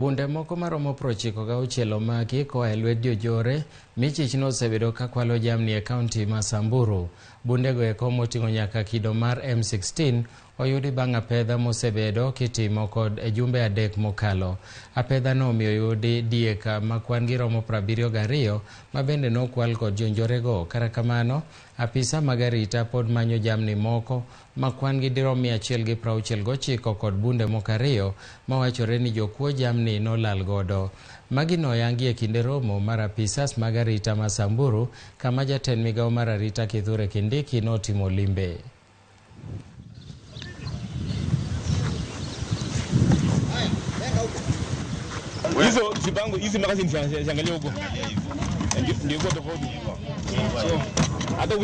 Bunde moko maromo 96 omaki koa e lwet jojore michich nosebedo ka kwalo jamni e kaunti ma Samburu. Bundego eko moting'o nyaka kido mar M16 oyudi bang' apedha mosebedo kitimo kod jumbe 3 mokalo. Apedha no omiyo oyudi diek ma kwan gi romo 72 ma bende nokwal kod jonjorego. Kata kamano, apisa mag arita pod manyo jamni moko ma kwan gi dirom 169 kod bunde moko 2 mawachore ni jokuo jamni nolal godo. Magi noyangi e kinde romo mar apisas mag arita ma Samburu kama jatend migawo mar arita Kithure Kindiki notimo limbe. Hizo zipango hizi magazine ziangalie huko. Ndio iko tofauti. So hata